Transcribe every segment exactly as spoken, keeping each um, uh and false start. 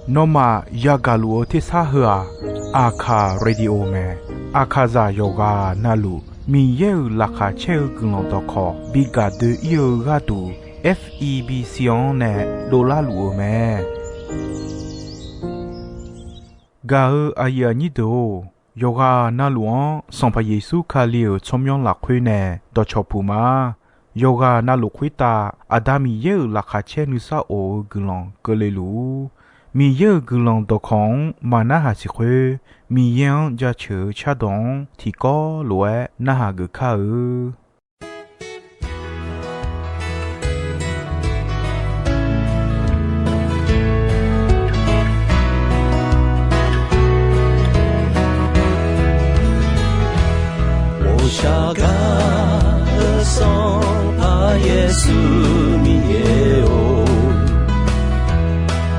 Nawmaf yagaq luf-eu tersar heu-aq, Aqkaq radio mae. Aqkaqzaq yawqghaq navluf Miqyaer-euq laqkhaq caer-eu guiqlanq dawqkawq bi gaq doe-ir-eu gharduq, F E B C-anr nae dovlar luf-eu mae. Gaq-eu aqyuif aqnyir deuq-or, yawqghaq navluf-anr Sanqpaq Yeqsur Kali-euq tsawrmyanr lafkhoer nae dawqcawq puq ma. Yawqghaq navluf khoertav Aqda Miqyaer-euq laqkhaq caer nuisar of-eu guiqlanq keuvle luf-ur. Miqyaer-euq guiqlanq dawqkawq-anr maqnarhaq siq khoer, Miqyaer-anr jaceuq-eu cardawq-anr tiqkawv lof-aer narhaq geuf kar-eu. 我想 Sanqpaq Yeqsur Miqyaer-or,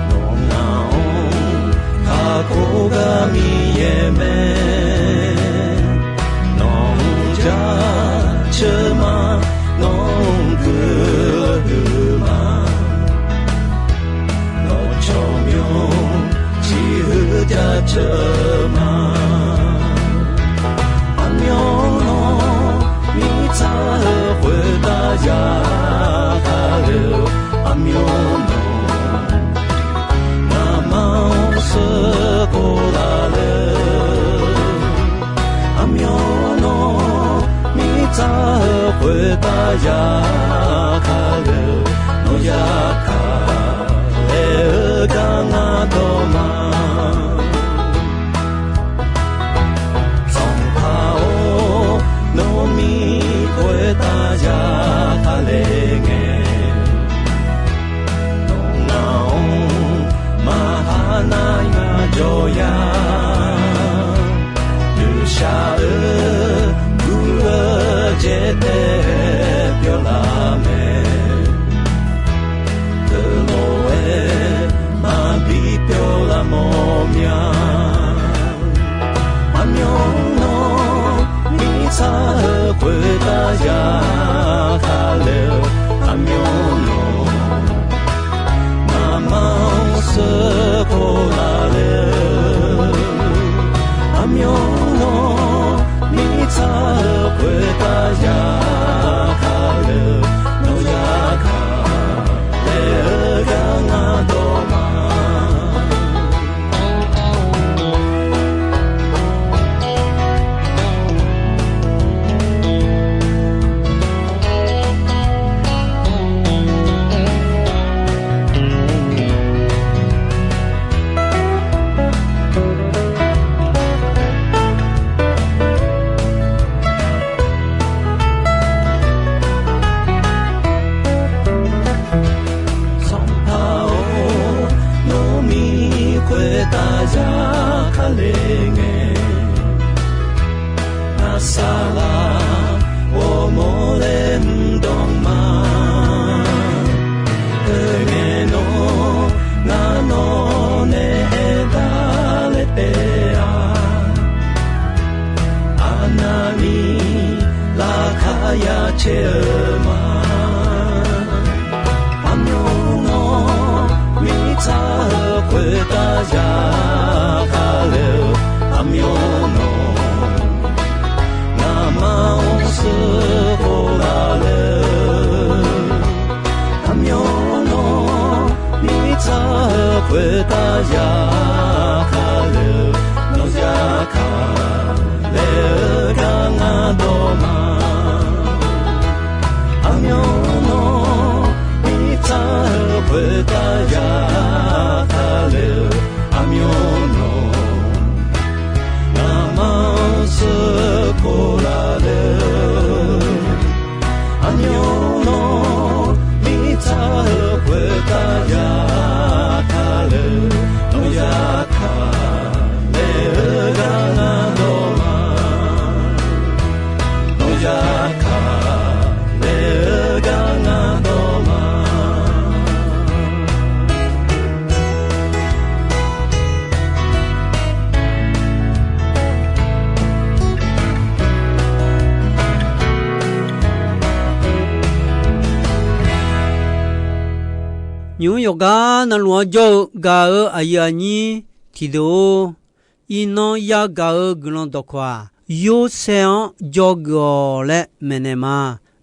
nawq ngaq-anr kakhof gar Miqyaer mae. Nawq-anr jaceuq ma, nawq-anr guiqlanq huiq ma. Nawq tsawrmyanr ciqhuiq jaceuq ma. Aqmyanluf mirtsaq-eu khoertav ya kale-eu, aqmyanluf ngamaf-anr sheuqkhof laf le. Aqmyanluf mirtsaq-eu khoertav ya kale-eu, nawq ya kale-eu gar ngar dawq ma. Sanqpaq-or, nawmir khoertav ya kale ngae, nawq ngaq-anr maqha nar ngar jawr ya. Nuishaq-eu gur-eu jaetae pyawr laf mae. Teulof-aer maqbi pyawr laf mawr mya. Aqmyanluf mirtsaq-eu khoertav ya kale-eu, aqmyanluf ngamaf-anr sheuqkhof laf le-eu, aqmyanluf mirtsaq-eu khoertav ya kale-eu, nawq ya kale-eu gar ngar dawq ma. Sanqpaq-or, nawmir khoertav ya kale ngae, ngar saqlaq ghawrmawr laer mr dawq ma. Oe ngae nawr ngar nawq nae aertaq laer taef-a. Aqnavni laqkhaq ya caer-eu ma. Aqmyanluf mirtsaq-eu khoertav ya kale-eu, aqmyanluf ngamaf-anr sheuqkhof laf le-eu, aqmyanluf mirtsaq-eu khoertav ya kale-eu, nawq ya kale-eu gar ngar dawq ma. Aqmyanluf mirtsaq-eu khoertav ya kale-eu, aqmyanluf ngamaf-anr sheuqkhof laf le-eu, aqmyanluf mirtsaq-eu khoertav ya kale-eu, nawq ya kale-eu gar ngar dawq ma. Nawq Nymq-mr yawqgar navluf-anr jawr-eu gaq-euq aqyuif aqnyir tiqdeuq-or, iqnan yagaq-euq guiqlanq dawqkawq-aq, Yorsaev-anr dzawgeuf-awq laer maeqnaeq ma.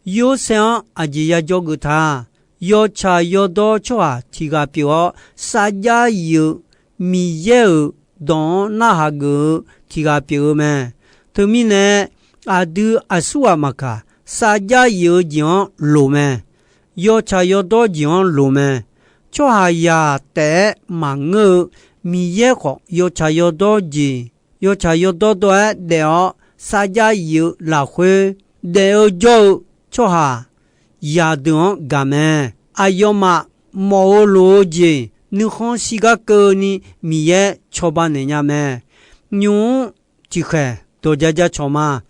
Yorsaev-anr aqjeq yajawr geuf ta. Yawtsaq yawdawr tsawrhaq tiq ghaq pyeuf-awr, sarjax yif-eu Miqyaer-euq dawq-anr narhaq geuf-eu tiq ghaq pyeuf-eu mae. Teumirnae, aqdui aqsurghaq maqkaq, sarjax yif-eu jeq-anr loq mae. Yawtsaq yawdawr jeq-anr loq mae. Tsawrhaqzaq taef-aer maqngeur-eu Miqyaer khawf, yawtsaq yawdawr jeq, yawtsaq yawdawr dawr-aer daef-awr sarjax yif-eu lafkhoer daef-eu jawr-eu tsawrhaq zaqdeuq-anr gaq mae. Aqyawfmaf mawf-eu loq-eu jeq nuikhanr shirgar keuvni Miqyaer cawba naeq nya mae. Nymq-mr tiqkhaeq dawq ja ja cawq ma.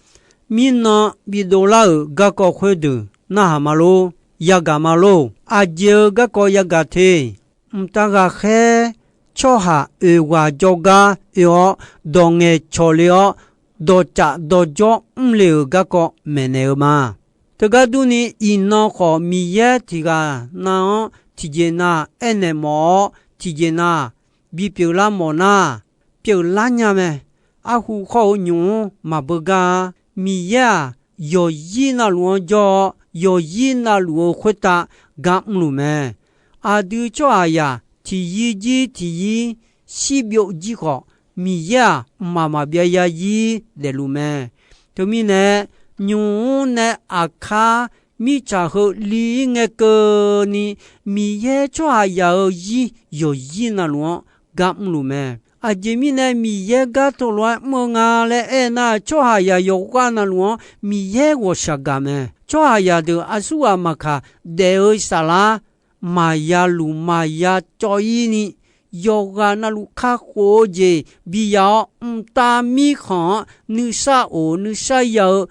Mirnan bidov lar-euq garkawv khoerdeuq narhaq ma lor, yagaq ma lor. Aqjeq-eu garkawv yagaq te. Mqtav ghaqkhaer tsawrhaq oeq ghaq jawrgar oe-awr, dawq ngaeqcawq le-awr, dawqcaf dawqjawr mrle-euq garkawv maeqnaeq-eu ma. Teugar durni, iqnan khawf Miqyaer tiq ghaq nav-anr tiqjeq nav aernaeq mawf-awr, tiqjeq nav bipyeuf lar mawf nar, pyeuflar nya mae. Arhu khawr-eu nymq-mr maqbeugar-a. Miqyaer-aq, yawqzir navluf-anr jawr-awr, yawqzir navluf-eu khoertav gar mrluf mae. Aqdui tsawrhaqzaq tiqyir jir tiqyir shirbyov jir khawf, Miqyaer-aq, mqmaq maqbyav yarzir daefluf mae. Teumirnae, nymq-mr nae aqkar mirtsaq heu li-ir ngae keuvni, Miqyaer tsawrhaqzaq-euq zir yawqzir navluf-anr gar mrluf mae. Aqjeq mirnae Miqyaer gar teulof-aer mr-eu nga laer aernar, tsawrhaqzaq yawqghaq navluf-anr Miqyaer ghawqshaq gaq mae. Tsawrhaqzaq deuq aqsurghaq maqkaq daef-eu saflar maqya luf maqya cawv-ir ni, yawqghaq navluf kakhof-eu jeq biya-awr, mqtav mirkhanq-anr nuisar of nuisar ya-eu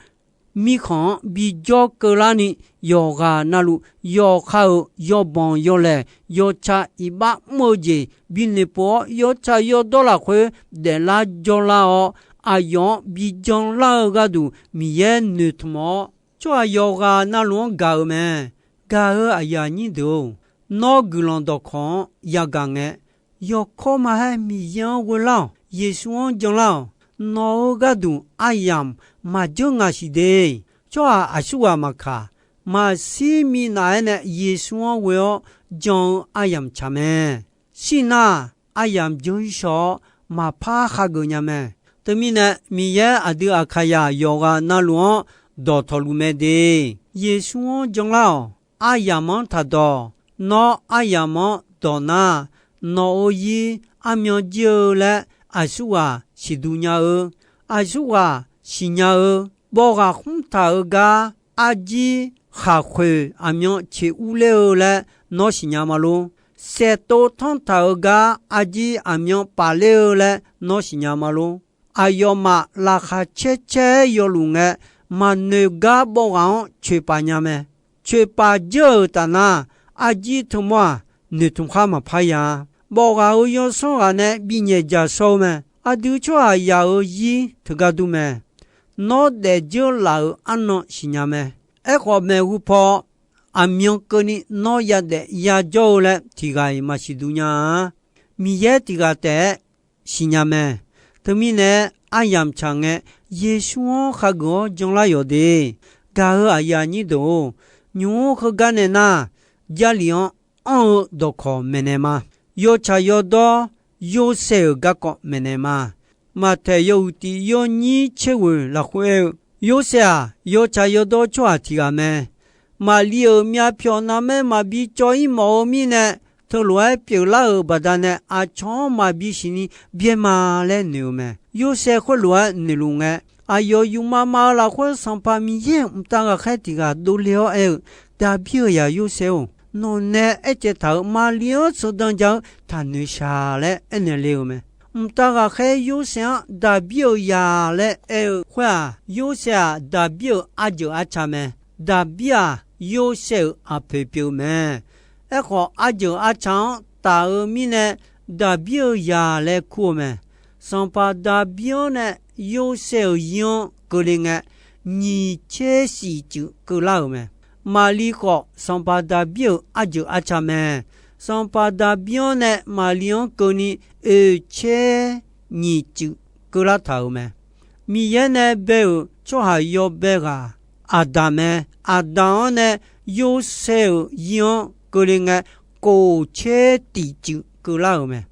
mirkhanq-anr bijawr keuvlarni, yawqghaq navluf yawqha-euq yawbanq yawlaeq yawtsaq iqbax mr-eu jeq binoeq pov-awr, yawtsaq yawdawr lafkhoer daeflar jawrlar-awr, aqyawf-anr bijan lar-eu gharduq Miqyaer noeqtmq-awr, tsawrhaq yawqghaq navluf-anr gaq-euq mae. Gaq-eu aqyuif aqnyir deuq-or, nawr guiqlanq dawqkawq-anr yagaq ngae, yawkawr maqhaer Miqyaer-anr ghoelar-awq. Yeqsur-anr janlar-awq. Nawq-eu gharduq aryamq maqjeur ngaq siq de. Tsawrhaq aqsurghaq maqkaq, maqshir minav-aer nae Yeqsur-anr ghoe-awr jan-eu aryamq tsaq mae. Shir nar, aryamq jawr-ir shaw-awr, maqpar hageuf nya mae. Teumirnae, Miqyaer aqdui Aqkaqzaq yawqghaq navluf-anr dawqtawq luf mae de. Yeqsur-anr janlar-awq. Aryamq-anr taqdawq. Nawr aryamq-anr dawq nar, nawq-euq zir armyan jir-eu laer aqsurghaq siqduq nya-eu, aqsurghaq siqnya-eu, bawv ghaq khmr taq-eu gar arjir khaqkhoeq aqmyan cequr ler-eu laer nawr siqnya ma lor. Saeqtov tanrtaq-eu gar arjir aqmyan paf ler-eu laer nawr siqnya ma lor. Aqyawfmaf laqkhaq caer caer-aer yawluf ngae, maqnoeq gar bawv ghaq-anr coeqpaf nya mae. Coeqpaf jeur-euq taf nar, arjir teumawr-aq, noeqtmq khar maqpar ya-a. Bawv ghaq-euq yawsanr ghaq nae binyaeq jaq shawr-eu mae. Aqdui tsawrhaqzaq-euq zir teugar dur mae. Nawr daefdzeur laf-euq arnan siqnya mae. Aerkhawf, maeqhu paw aqmyan keuvni nawr yadaef yajawr-eu laer tiq ghaq-iq maqsiq duq nya-a. Miqyaer tiq ghaq taef-aer siqnya mae. Teumirnae, aryamq tsaq ngae, Yeqsur-anr khageuf-awr janlar yawq de. Gaq-eu aqyuif aqnyir deuq-or, nymq-mr heugar nae nar, Jarlif-anr anr-eu dawqkawq maeqnaeq ma. Yawtsaq yawdawr Yorsaev-euq garkawv maeqnaeq ma. Maqtaeq yawhuiq tiq yawnyir tser ghoeq lafkhoer aer-eu, Yorsaev-aq, yawtsaq yawdawr tsawrhaq tiq ghaq mae. Maqli-euq myavpyawq navmaer maqbi cawv-ir mawf-eu mirnae, teulof-aer pyeuflar-euq baqdanae aqcawq-anr maqbi siqni byaer ma laer noeq-eu mae. Yorsaev khoerlof-aer noeqluf ngae, aqyawf yufma ma-eu lafkhoer Sanqpaq Miqyaer-euq mqtav ghaqkhaer tiq ghaq dovle-awr aer-eu, Daqbir-euq zaq Yorsaev-or, nawqnae aercaev taq-euq Maqli-anr sheuqdan ja-eu taqnoeq shaq laer aernaeq le-euq mae. Mqtav ghaqkhaer Yorsaev-anr Daqbir-euq zaq laer aer-eu khoer-aq, Yorsaev-aq Daqbir-euq arjeuq arca mae. Daqbir-aq, Yorsaev-euq aqpoeq pyeuf-eu mae. Aerkhawf, arjeuq arca-anr taf-eu mirnae, Daqbir-euq zaq laer kur-eu mae. Sanqpaq Daqbir-anr nae Yorsaev-euq zir-anr keuvle ngae, nyiq tser shif cuif keuvlar-euq mae. Maqli khawf, Sanqpaq Daqbir-euq arjeuq arca mae. Sanqpaq Daqbir-anr nae Maqli-anr keuvni oeq tser nyiq cuif keuvlar taq-euq mae. Miqyaer nae bae-euq tsawrhaq yawbae ghaq Aqdaq mae. Aqdaq-anr nae Yorsaev-euq yir-anr keuvle ngae, kof tser tiq cuif keuvlar-euq mae.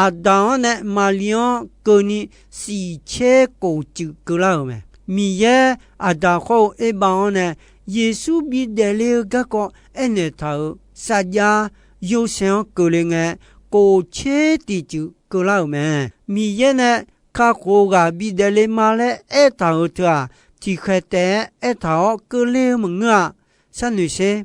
Aqdaq-anr nae Maqli-anr keuvni shif tser kof cuif keuvlar-euq mae. Miqyaer Aqdaq khawr-eu Erbav-anr nae Yeqsur bidaef le-eu garkawv aernaeq taq-euq sarjax Yorsaev-anr keuvle ngae, kof tser tiq cuif keuvlar-euq mae. Miqyaer nae kakhof-eu ghaq bidaef le ma laer aertaq-euq teu-aq, tiqkhaeq taef-aer aertaq-awr keuvle-eu maqngeur-a. Sharnoeq sher.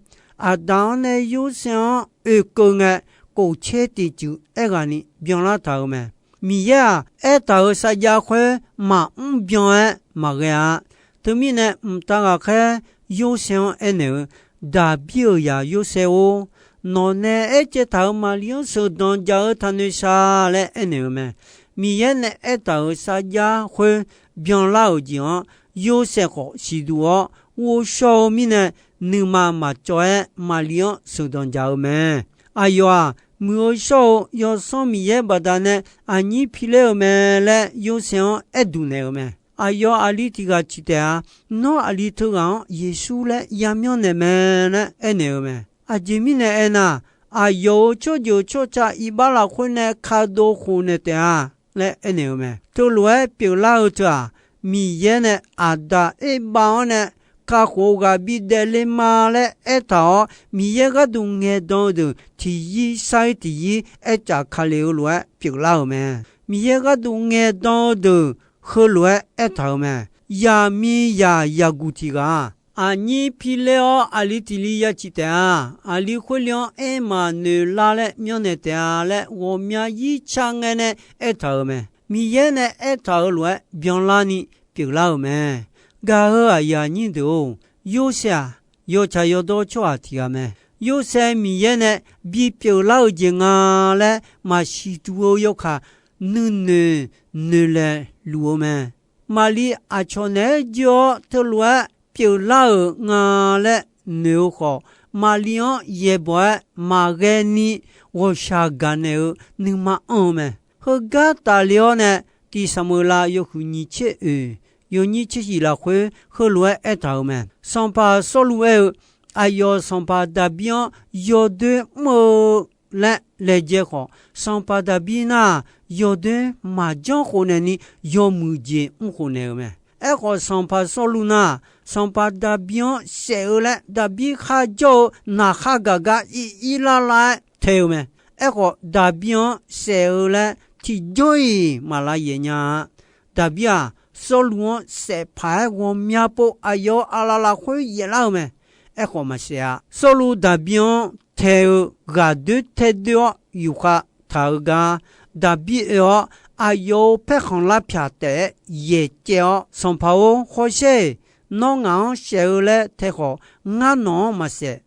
Aqdaq-anr nae Yorsaev-anr oekeuv ngae, kof tser tiq cuif aerghaqni byanlar taq-euq mae. Miqyaer-aq, aertaq-euq sarjax khoer maqmr byan-aer maqghae-a. Teumirnae, mqtav ghaqkhaer Yorsaev-anr aernaeq-eu, Daqbir-euq zaq Yorsaev-or, nawq nae aercaev taq-euq Maqli-anr sheuqdanq jaq-eu taqnoeq shaq laer aernaeq-eu mae. Miqyaer nae aertaq-euq sarjax khoer byanlar-euq jeq-anr Yorsaev khawf siqduq-awr, ghovshaw-eu mirnae nuima maqcawv-aer Maqli-anr sheuqdanq jaq-eu mae. Aqyawf-aq, Muiq-eu shawr-eu Yawsanr Miqyaer baqdanae aqnyir piler-eu mae laer Yorsaev-anr aer duq naeq-eu mae. Aqyawf aqli tiq ghaq ciq taef-a. Nawr aqli teughaq-anr Yeqsur laer yamyanr naeq mae laer aernaeq-eu mae. Aqjeq mirnae aernar, aqyawf-euq tsawrjeuq tsawrca iqbax lafkhoer nae kadov khofnaeq taef-a laer aernaeq-eu mae. Teulof-aer pyeuflar-eu teu-aq, Miqyaer nae Aqdaq Erbav-anr nae kakhof-eu ghaq bidaef le ma laer aertaq-awr, Miqyaer gharduq ngaeqdan-eu deuq tiqyir sar-ir tiqyir aercaf ka le-eu lof-aer pyeuflar-euq mae. Miqyaer gharduq ngaeqdan-eu deuq heulof-aer aertaq-euq mae. Yaqmiqzaq yaqguq tiq ghaq-aq, aqnyir piler-awr aqli tiq li ya ciq taef-a. Aqli khoerli-anr aermaf noeqlar laer myanrnaeq taef-a laer ghawqmya yir car ngae nae aertaq-euq mae. Miqyaer nae aertaq-euq lof-aer byanlarni pyeuflar-euq mae. Gaq-eu aqyuif aqnyir deuq-or, Yorsaev-aq, yawtsaq yawdawr tsawrhaq tiq ghaq mae. Yorsaev Miqyaer nae bipyeuf lar-eu jeq nga laer maqsiq duq-eu yawkaq nuinoeq noeqlaeq luf-eu mae. Maqli aqcawq naeq-aer jir-awr teulof-aer pyeuflar-euq nga laer noeq-eu khawf, Maqli-anr yaeqbawq-aer maqghae ni ghawqshaq gaqnaeq-eu nuima anr-eu mae. Heugar tafle-awr nae, Tiq Saqmeuqlav yawhuiq nyiq tser oeq, yawnyir tser shiq lafkhoer heulof-aer aertaq-euq mae. Sanqpaq Sawrluv aer-eu, aqyawf sanqpaq Daqbir-anr yawdoer mr-eu laer laejae khawf, sanqpaq Daqbir nar-aq, yawdoer maqjanr khofnaeq ni yawmuiq jeq mr khofnaeq-euq mae. Aerkhawf, sanqpaq Sawrluv nar-aq, sanqpaq Daqbir-anr saef-eu laer Daqbir kharjawr-eu naqkhar gaq gar ir ir lar lar-aer tae-eu mae. Aerkhawf, Daqbir-anr saef-eu laer tiqjawr-iq maq lav yaeq nya-a. Daqbir-aq, Sawrluv-anr saef paq-aer ghawqmya pov aqyawf-euq aqlaf lafkhoer yaeflar-eu mae. Aerkhawf maqsaef-a. Sawrluv Daqbir-anr tae-eu ghaqdoer tae doer-awr yufkhav taq-eu gar, Daqbir oe-awr aqyawf-euq paerkhanq lar pyaq taef-aer yaeqcaev-awr, Sanqpaq-or, hawsher-eq. Nawr ngaq-anr saef-eu laer tae khawf, ngar nawq-anr maqsaef.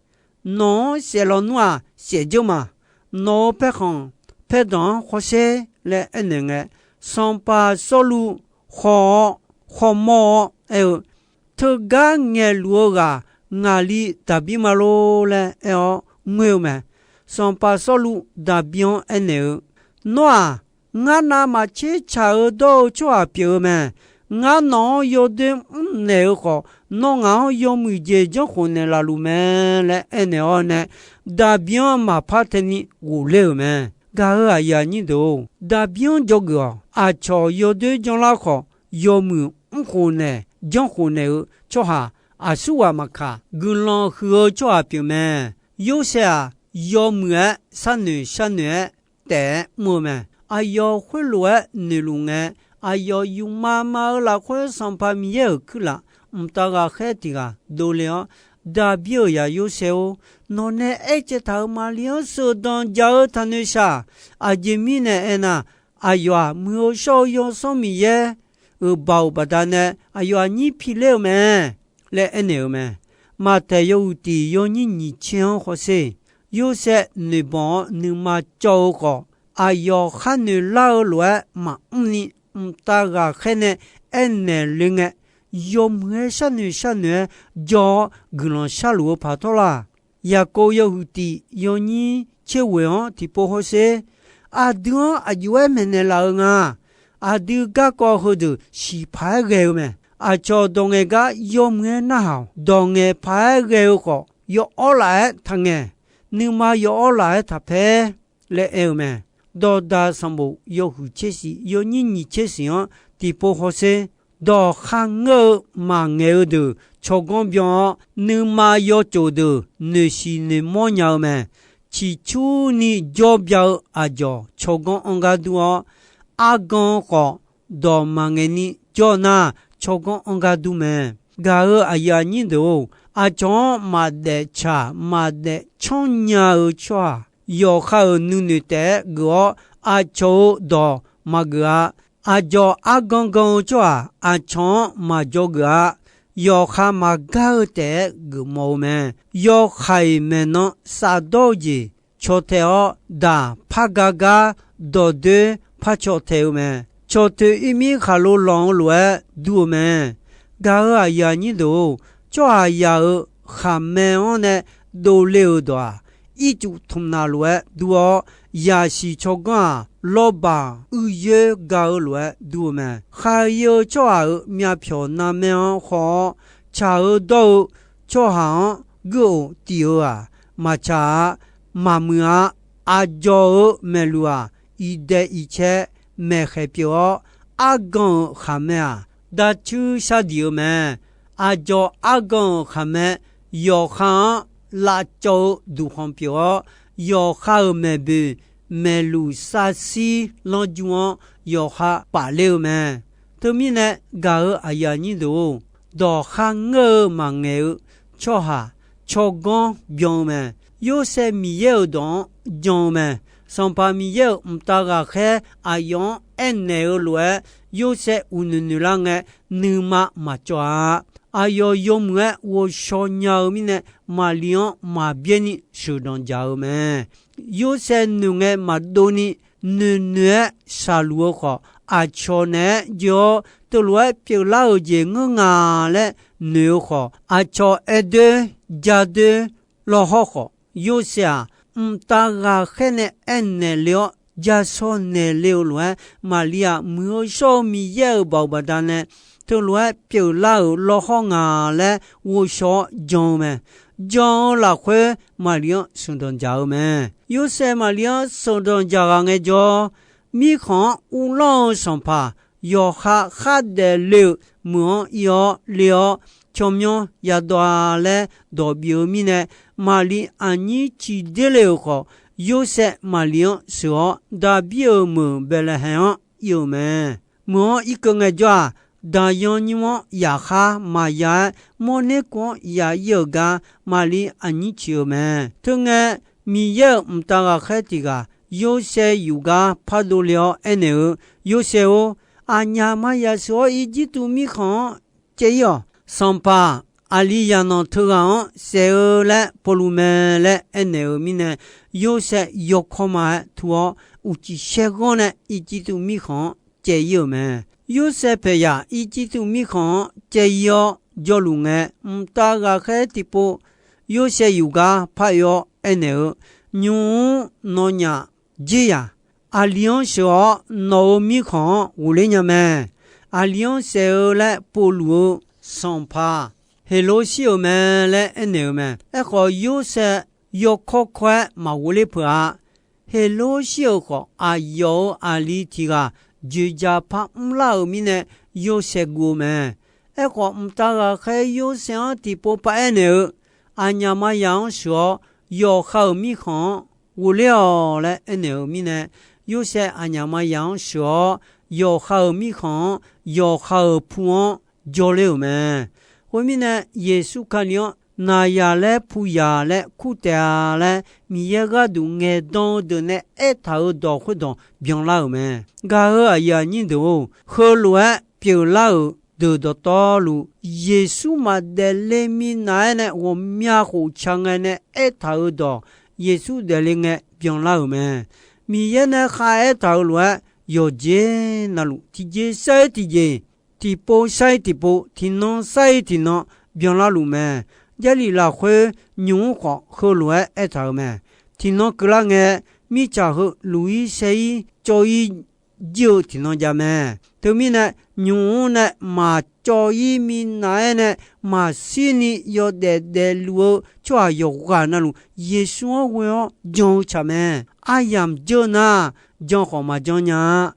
Nawq-anr saef lawnmr-aq, saef dzeur ma. Nawq-euq paerkhanq paerdanq-anr hawsher laer aernaeq ngae, sanqpaq Sawrluv haw-awr hawmawr-awr aer-eu, Teugar ngaeqluf-eu ghaq ngaqli Daqbir ma lor laer aer-awr ngoer-eu mae. Sanqpaq Sawrluv Daqbir-anr aernaeq-eu, Nawr-aq, ngar navmaqtser-euq dawr-eu tsawrhaq pyeuf-eu mae. Ngar nawq-anr yawdoer mrnaeq-eu khawf, nawr ngaq-anr yawmuiq jeq janrkhof naeqlaf luf mae laer aernaeq-awr nae, Daqbir-anr maqpar tae ni ghofler-euq mae. Gaq-eu aqyuif aqnyir deuq-or, Daqbir-anr dzawgeuf-awq. Aqcawq yawdoer janrlar khawf, yawmuiq mrkhof naeq janrkhof naeq-eu tsawrhaq aqsurghaq maqkaq, guiqlanq huiq-eu tsawrhaq pyeuf mae. Yorsaev-aq, yawmuiq-aer sharnoeq sharnoeq-aer taef-aer mr-eu mae. Aqyawf khoerlof-aer noeqluf ngae, aqyawf yufma ma-eu lafkhoer Sanqpaq Miqyaer-euq kuirlaf mqtav ghaqkhaer tiq ghaq dovle-awr, Daqbir-euq zaq Yorsaev-or, nawqnae aercaev taq-euq Maqli-anr sheuqdanq jaq-eu taqnoeq shaq. Aqjeq mirnae aernar, aqyawf-aq, Muiq-eu shawr-eu Yawsanr Miqyaer-euq baoq baqdanae aqyawf aqnyir piler-eu mae laer aernaeq-eu mae. Maqtaeq yawhuiq tiq yawnyir nyiq tser-anr hawsher. Yorsaev noeqbanq-awr nuima cawv-eu khawf, aqyawf khar noeq lar-eu lof-aer maqmr ni, mqtav ghaqkhaer nae aernaeq le ngae, yawmuiq-aer sharnoeq sharnoeq-aer jawr-awr guiqlanq sharluf-eu paq tawr laq. Yaqkov yawhuiq tiq yawnyir tserghoeq-anr tiqpov hawsher. Aqdui-anr aqjox-aer maeqnaeq laf-eu nga. Aqdui garkawv heudeuq siqpaq-aer ghae-eu mae. Aqcawq dawq ngaeq gar yawmuiq-aer narhaq-awq. Dawq ngaeq paq-aer ghae-eu khawf, yaw'awr laf-aer taqngaeq. Nuima yaw'awr laf-aer taqpaer laer aer-eu mae. Dawqdaq sanqbof yawhuiq tser siq yawnyir nyiq tser siq-anr tiqpov hawsher. Dawq kharngeur-eu maqngaeq-eu deuq tsawrganr byan-awr, nuima yawcof deuq noeqshiq noeqmawr nya-eu mae. Ciqcurni jawr bya-eu aqdzawq tsawrganr anr gar dur-awr, argan khawf dawq maqngaeq ni jawr nar, tsawrganr anr gar dur mae. Gaq-euq aqyuif aqnyir deuq-or, aqcawq-anr maqdaef tsaq maqdaef canr nya-eu tsawrhaq, yawqha-euq nuinoeq taef-aer geuf-awr, aqcawq-euq dawq maqgeuf-a. Aqdzawq argan gan-eu tsawrhaq aqcawq-anr maqdzawgeuf-a. Yawqha maqgar-eu taef-aer geufmawf-eu mae. Yawkaq-iq maeqnan safdawr-eu jeq caw tae-awr, daq par ga gar dawqdoer par caw tae-eu mae. Cawq toeq ir mir khaqlo lanq-eu lof-aer dur-eu mae. Gaq-euq aqyuif aqnyir deuq-or, tsawrhaqzaq-euq khaqmae-anr nae dovle-euq dawq-aq, ircuf tmqnaq lof-aer dur-awr, yaqsiq tsawrganr-aq, lawrbaq uiqyoer ga-eu lof-aer dur-eu mae. Khaqir-eu tsawrhaq-euq myavpyawq narmaer-anr haw-awr, tsaq-eu dawr-eu tsawrhaq-anr guir-oq tif-eu-aq, maqtsaq-a. Maqmuiq-a. Aqdzawq-euq maeqluq-aq, iqdaeq iqcae maeqkhaeq pyeuf-awr, argan-euq khaqmae-aq, darcuir shardiq-eu mae. Aqdzawq argan-euq khaqmae yawqha-anr lavcawv-eu duqkhanq pyeuf-awr, yawqha-euq maeqboeq maeqluq sarsir lanrjur-anr yawqha pafler-eu mae. Teumirnae gaq-euq aqyuif aqnyir deuq-or, dawq kharngeur-eu maqngaeq-eu tsawrhaq tsawrganr byan-eu mae. Yorsaev Miqyaer-euq dawq-anr jan-eu mae. Sanqpaq Miqyaer-euq mqtav ghaqkhaer aqyawf-anr aernaeq-eu lof-aer, Yorsaev uqnoeq noeq lar ngae, nuima maqcawv-a. Aqyawf yawmuiq-aer ghovshaw nya-eu mirnae, Maqli-anr maqbyaer ni sheuqdanq dzaq-eu mae. Yorsaev noeq ngae maqdov ni noeqnoeq-aer shaqluf-eu khawf, aqcawq naeq-aer jov-awr teulof-aer pyeuflar-euq jeq ngeur nga laer noeq-eu khawf, aqcawq aer doer ja doer lawr hawr khawf, Yorsaev-aq, mqtav ghaqkhaer nae aernaeq le-awr ja shawr naeq le-eu lof-aer, Maqli-aq, muiq-eu shawr-eu Miqyaer-euq baoq baqdanae teulof-aer pyeuflar-euq lawr hawr nga laer ghovshaw-awr jan-eu mae. Jan-eu lafkhoer Maqli-anr sheuqdanq dzaq-eu mae. Yorsaev Maqli-anr sheuqdanq dzaq ghaq ngaejawr, mirkhanq-anr uvlanr-eu sanqpaq yawqha khardaef le-euq meuq-anr ir-awr le-awr, tsawrmyanr yadawv-a laer dawq bif-eu mirnae, Maqli aqnyir ciq der le-euq khawf, Yorsaev Maqli-anr sheuq-awr, Daqbir-euq meuq Baeqlaeqhaeq-anr ir-euq mae. Meuq-anr irkeuv ngaejawr-aq, daqyan nymr-anr yaqkhar maqya-aer, mawrner kuv-anr ya ir-euq gar Maqli aqnyir ciq-eu mae. Teungae, Miqyaer-euq mqtav ghaqkhaer tiq ghaq Yorsaev yuf gar pardov le-awr aernaeq-eu, Yorsaev-or, aqnyaf maqyaq sheuq-awr Irjirtuv mirkhanq-anr caev ir-awq. Sanqpaq, aqli zaqnanq teughaq-anr saef-eu laer povluf mae laer aernaeq-euq mirnae, Yorsaev yawkawr ma-aer tur-awr, uqcif saerghanr nae Irjirtuv mirkhanq-anr caev ir-euq mae. Yorsaev paeqyaq Irjirtuv mirkhanq-anr caev ir-awr jawrluf ngae, mqtav ghaqkhaer tiqpov Yorsaev yuf gar par oe-awr aernaeq-eu, Nymq-mr nawnyaf jer yaq, aqli-anr sheuq-awr nawq-euq mirkhanq-anr ghofler nya mae. Aqli-anr saef-eu laer povluf-eu sanqpaq Heqlof shir-euq mae laer aernaeq-eu mae. Aerkhawf, Yorsaev yawkawr kawr-aer maqghov ler peuq-a. Heqlof shir-euq khawf, aqyawf-euq aqli tiq ghaq dzoeqdzaq par mrlar-euq mirnae, Yorsaev guv-eu mae. Aerkhawf, mqtav ghaqkhaer Yorsaev-anr tiqpov paraer naeq-eu, Aqnyaf maqyaf-anr sheuq-awr, yawqha-euq mirkhanq-anr ghofler-awq laer aernaeq-euq mirnae, Yorsaev aqnyaf maqyaf-anr sheuq-awr, yawqha-euq mirkhanq-anr, yawqha-euq pu-anr jawrler-euq mae. Khoermirnae, Yeqsur Kali-anr naqzaq laer puyaq laer kur taef-a laer, Miqyaer gharduq ngaeqdan-eu deuq nae aertaq-euq dawq khoerdawq byanlar-euq mae. Gaq-euq aqyuif aqnyir deuq-or, heulof-aer pyeuflar-euq deuq dawqtawvluf, Yeqsur maqdaef le minav-aer nae ghawqmya khof ca ngae nae aertaq-euq dawq, Yeqsur daefle ngae byanlar-euq mae. Miqyaer nae kharaertaq-euq lof-aer, yawqjeq navluf tiqjeq sar-ir tiqjeq, tiqpov sar-ir tiqpov, tiqnan sar-ir tiqnan byanlar luf mae. Jarlif lafkhoer nymq-mr khawf heulof-aer aertaq-euq mae. tiqnan keuvlar ngae, mirtsaq heu luq-ir saer-ir cawv-ir jir-eu tiqnan jav mae. Teumirnae, nymq-mr nae maqcawv-ir minav-aer nae maqshirni yawdaef daefluf-eu tsawrhaq yawqghaq navluf, Yeqsur-anr ghoe-awr jan-eu tsaq mae. Aryamq dzeur nar, jan khawf maqjan nya-a.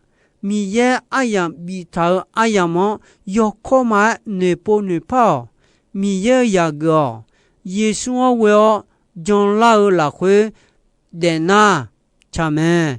Miqyaer aryamq biftaq-euq aryamq-anr yawkawr ma-aer noeqpov noeqpar-awq. Miqyaer-euq yaqgeuf-awq. Yeqsur-anr ghoe-awr janlar-eu lafkhoer daefnar tsaq mae.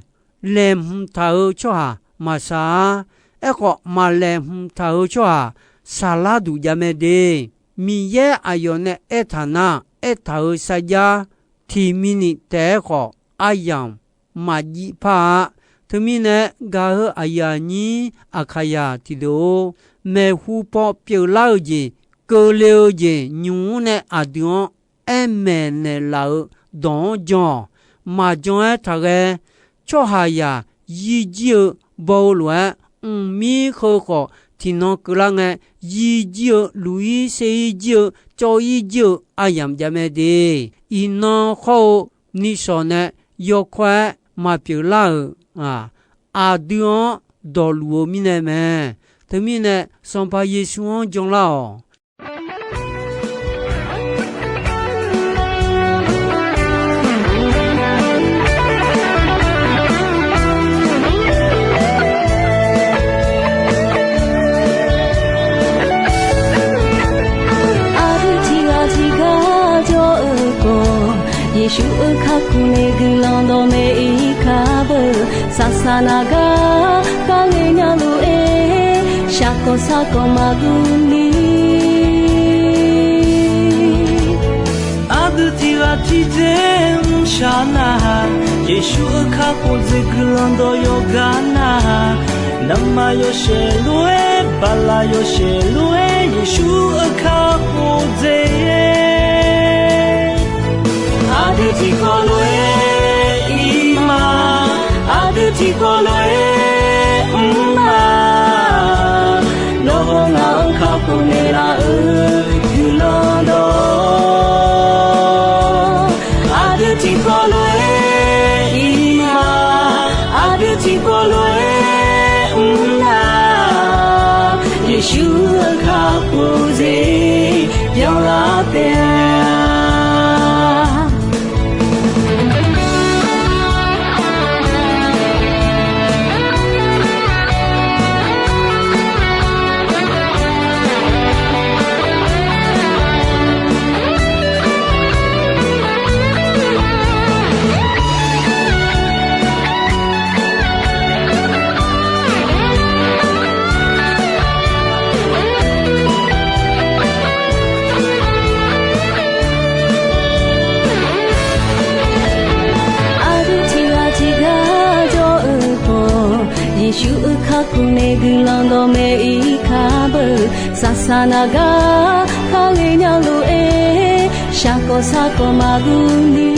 Laeqhmq taq-eu tsawrhaq maqsaq-ar. Aerkhawf, maqlaeqhmq taq-eu tsawrhaq saqlar duq jav mae de. Miqyaer aqyawf nae aertaq nar, aertaq-euq sarjax tiq minit taef-aer khawf aryamq maqjiv par-a. Teumirnae, gaq-eu aqyuif aqnyir Aqkaqyaq tiqdeuq-or, maeqhu paw pyeuflar-eu jeq, keuvle-eu jeq nymq-mr nae aqdui-anr aer maeqnaeq laf-euq dawq-anr jan-awq. Maqjan-aer taqghae. Tsawrhaqzaq yir jir-eu baw-eu lof-aer, mqmir heu khawf tiqnan keuvlar ngae, yir jir-eu luq-ir saer-ir jir-eu cawv-ir jir-eu aryamq jav mae de. Iqnan hawr-eu nishawq nae yawkawr-aer maqpyeuf lar-euq-aq, aqdui-anr dawqluf-eu mirnae mae. Teumirnae, Sanqpaq Yeqsur-anr janlar-awq. Aqdui tiqghaq tiqgar jawr-eu khawf, Yeqsur-euq kakhof nae guiqlanq dawqmaeq-ir kar beu. Saqsaq naq gar kharghae nya lof-aer, shaqkawq sarkawq maqguv ni. Aqdui tiqghaq tiqdzer mrshaq nar-aq, Yeqsur-euq kakhof dzaeq guiqlanq dawq yawqghaq nar-aq, navmaqyawshaef lof-aer, baqlaq yawshaef lof-aer, Yeqsur-euq kakhof dzaeq. Aqdui tiqkawv lof-aer ir ma, aqdui tiqkawv lof-aer mr ma. Nawr haw ngaq-anr kakhof naeqlaf-euq guiqlanq dawq. Aqdui tiqkawv lof-aer ir ma, aqdui tiqkawv lof-aer mr ma. Yeqsur-euq kakhof dzaeq byanlar taef-a. Aqdui tiqghaq tiqgar jawr-eu khawf, Yeqsur-euq kakhof nae guiqlanq dawqmaeq-ir kar beu. Saqsaq naq gar kharghae nya lof-aer, shaqkawq sarkawq maqguv ni.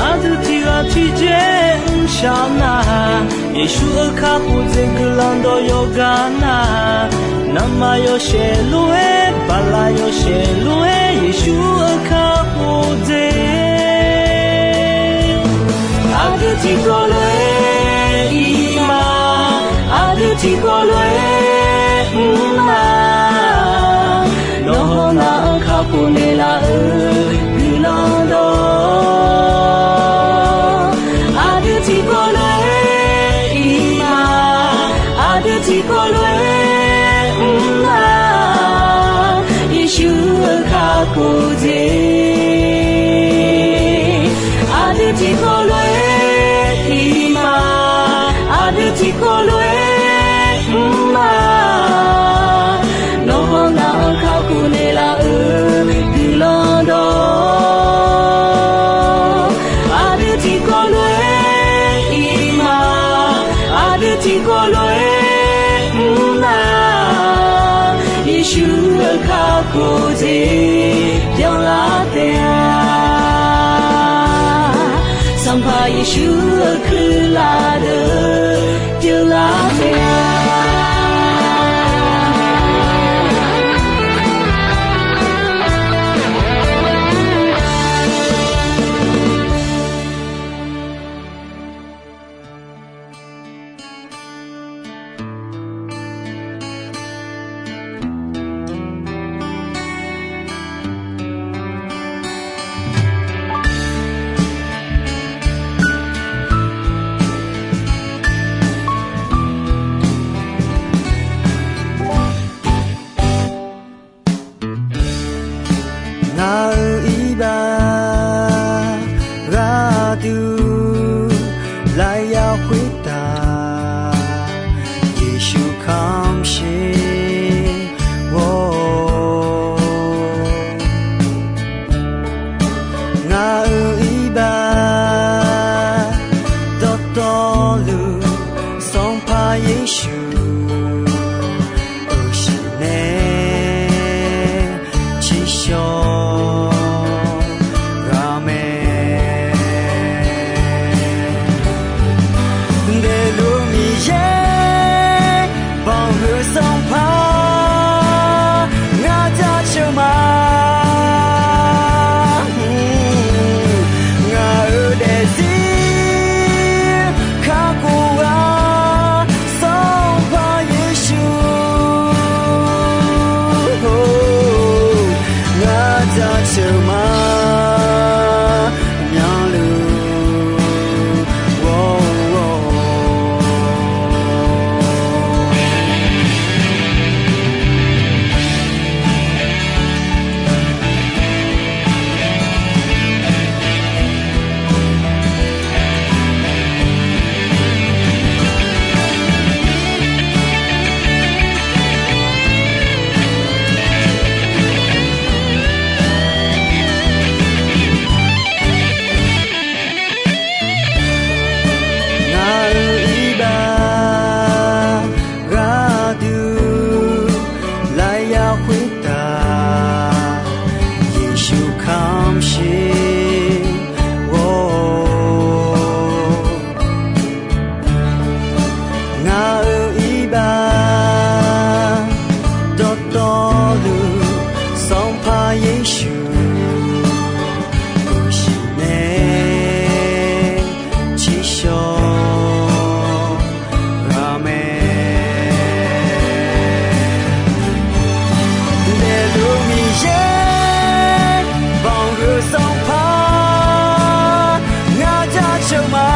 Aqdui tiqghaq tiqdzer mrshaq nar-aq, Yeqsur-euq kakhof dzaeq guiqlanq dawq yawqghaq nar-aq, navmaqyawshaef lof-aer, baqlaq yawshaef lof-aer, Yeqsur-euq kakhof dzaeq. Aqdui tiqkawv lof-aer ir ma, aqdui tiqkawv lof-aer mr ma. Nawr haw ngaq-anr kakhof naeqlaf-euq guiqlanq dawq. Aqdui tiqkawv lof-aer ir ma, aqdui tiqkawv lof-aer mr ma. Yeqsur-euq kakhof dzaeq. Aqdui tiqkawv lof-aer ir ma, aqdui tiqkawv lof-aer mr ma. Nawr haw ngaq-anr kakhof naeqlaf-euq guiqlanq dawq. Aqdui tiqkawv lof-aer ir ma, aqdui tiqkawv lof-aer mr ma. Yeqsur-euq kakhof dzaeq byanlar taef-a. Sanqpaq Yeqsur-euq kuirlaf deuq pyeuflar taef-a. Aqyawf-euq iqbax dawqtawvluf, Sanqpaq Yeqsur, uqshiq nae tsiqshawq ghaq mae. Daefluf Miqyaer, banqhuiq Sanqpaq, ngar jaceuq ma. Ngaq-euq daefzir kakhof-a, Sanqpaq Yeqsur, ngar jaceuq ma. Myanluf ghawr-eu Ngaq-euq iqbax gharduq lafyaq khoertav, Yeqsur kamqsher ghawr-or. Ngaq-euq iqbax dawqtawvluf, Sanqpaq Yeqsur, uqshiq nae tsiqshawq ghaq mae. Daefluf Miqyaer, banqhuiq Sanqpaq, ngar jaceuq ma.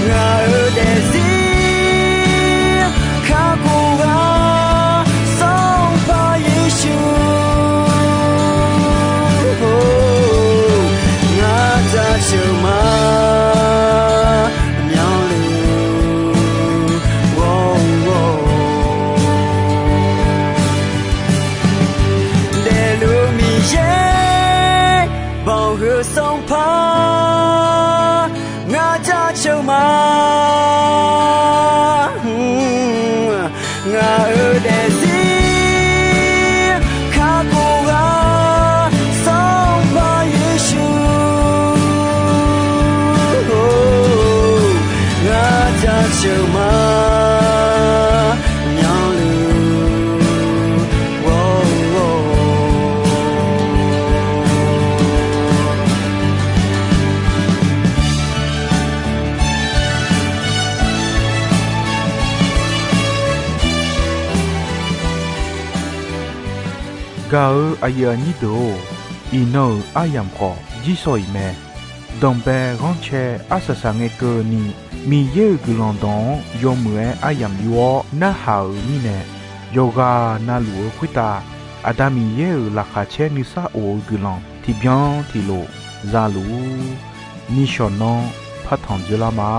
Ngaq-euq daefzir kakhof-a, Sanqpaq Yeqsur, ngar jaceuq ma. Myanluf ghawr-or. Daefluf Miqyaer, banqhuiq Sanqpaq, ngar jaceuq ma. Ngaq-euq daefzir kakhof-a, Sanqpaq Yeqsur, ngar jaceuq ma. Myanluf ghawr-or. Gaq-eu aqyuif aqnyir deuq-or, iqnan-euq aryamq khawf jirsawq iq mae. Danqbae ghanrcae arsaq saqngae keuvni, Miqyaer-euq guiqlanq dawq-anr yawmuiq-aer aryamq yur-awr narhaq-euq mirnae, yawqghaq navluf-eu khoertav Aqda Miqyaer-euq laqkhaq caer nuisar of-eu guiqlanq tiqbyan tiqlof za luf-ur. Nishawq nanr partanq dzoerlar ma.